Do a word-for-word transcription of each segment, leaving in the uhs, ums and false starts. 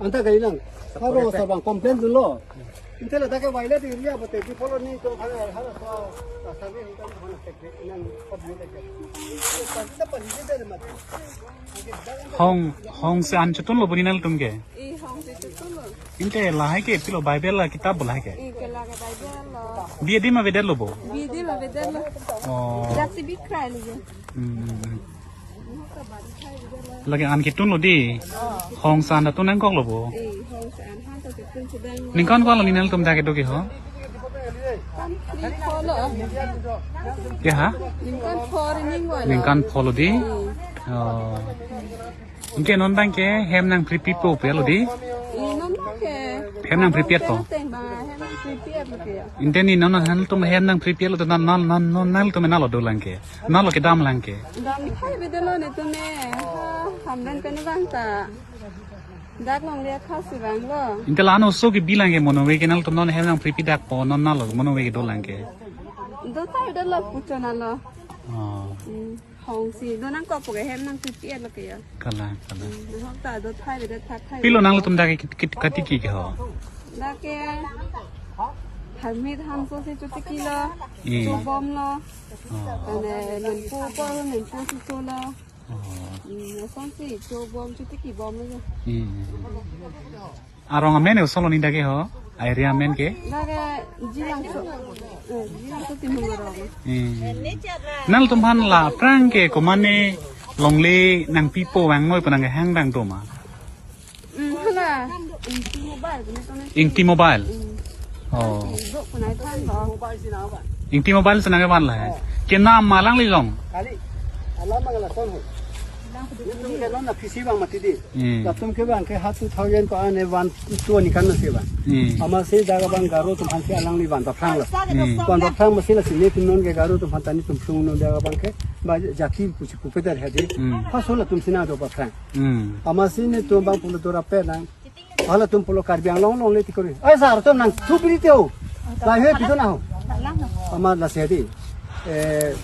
Anta kailang. Haro sabang complain dunlo. Inte la dak ke violate area bote di follow ni to haro haro sa sa ni hita ni hana tek tek nang kop ni tek tek. Sa pa ni de mat. Hong hong se an chotun lo bo ni nangtum ke. I hong se chotun lo. Inte lahai ke pilo Bible la kitab bo lahai ke. I ke la ke Bible lo. Bi adim avedet lo bo. Bi adim avedet lo. Oh. Dak si bi krai lo. Hmm, hmm, hmm. Lake an ketun lo di. Hong se an ta tun nangkok lo bo. Eh, hong se an han ta tun si bang. Ningkan ko lo ni nangtum dak kedo ke ho? Kan ni ko lo. Ke ha? Ningkan pho ri ning ko lo. Ningkan pho lo di. Oh. Anke non abang ke hem nangpri pipo pe lo di. Eh, non abang ke. Hem nangpri piet po. Teng bang hem nangpri piet lo ke. Inte ni non nangtum hem nangpri piet lo to non non non nangtum nalo dolang ke. Nalo kedam lang ke. Dam thai avedet lo netum ne. Ha, hamren pen vang ta. Dak longle khasi vanglo. Inte la ano oso ke bilang ke mono we ke nangtum non hem nangpri pi dak po non nalo mono we ke dolang ke. Do thai avedet lo puchot nalo. Oh. Hmm. Hong si do nangkok po ke hem nangpri piet lo ke ya. Kalang, kalang. Hmm, hok ta do thai avedet thak thai. Pilo nangtum dak ke kit kit katiki ke ho. Dak ke hamit hamso si chotiki lo. Hmm. Chobom lo. Oh. Ane menpo por menpo si cholo. Oh. Hmm, asonsi chobom chotiki bom lo. Hmm. Arong amen ke oso lo ni dak ke ho? Area amen ke? Dak ke Jilangso. Eh, Jilangso Timung arong. Hmm. Nangtum aphan la aphrang ke komatne longle nangpipo vangnoi pu nang kehang dang do ma? Hmm, hala. Ingti Mobile, bener to ne? Ingti Mobile. Hmm. Oh. Ingti Mobile si nangkevan lo. Ingti Mobile si nangkevan lo he. Kenam ma alanglilong. Kali. Alam abang lason ho. Netum ke non na P C abang mati di. Hmm. Latum ke abang ke ha two thousand ko ane one two aningkan masi abang. Hmm. Amatsi dak abang Garo atum aphan ke alangli van paphrang lo. Hmm. Van paphrang amatsi lasi netum non ke Garo atum aphan ta netum phrung non dak abang ke ba jaki pusi pupeter hedi. Hmm. Paso latum si nangdo paphrang. Hmm. Amatsi netum abang pulo do rapet nang. Halatum pulo Karbi Anglong longle tikori. Ai sar atum nangthu piri te ho. Lahai pidun ho. Amat lasi hedi. Eh,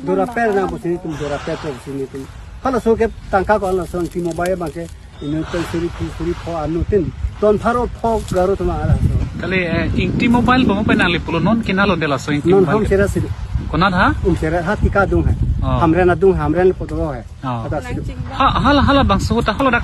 do rapet nang pusi netum do rapet pusi netum. Halaso ke tangka ko halaso Ingti Mobile abang ke inut pen suri phu suri pho anut tin. Ton pharo pho Garo atum halaso. Kali, eh, Ingti Mobile bang pen nangli pulo non kinalo de laso Ingti Non Mobile ham ke? Sera siri. Konat ha? Um sera ha tika adung hai. Oh. Hamren adung hamren potro hai. Oh. Ada siri. Ha, hala, halabangso ta hala dak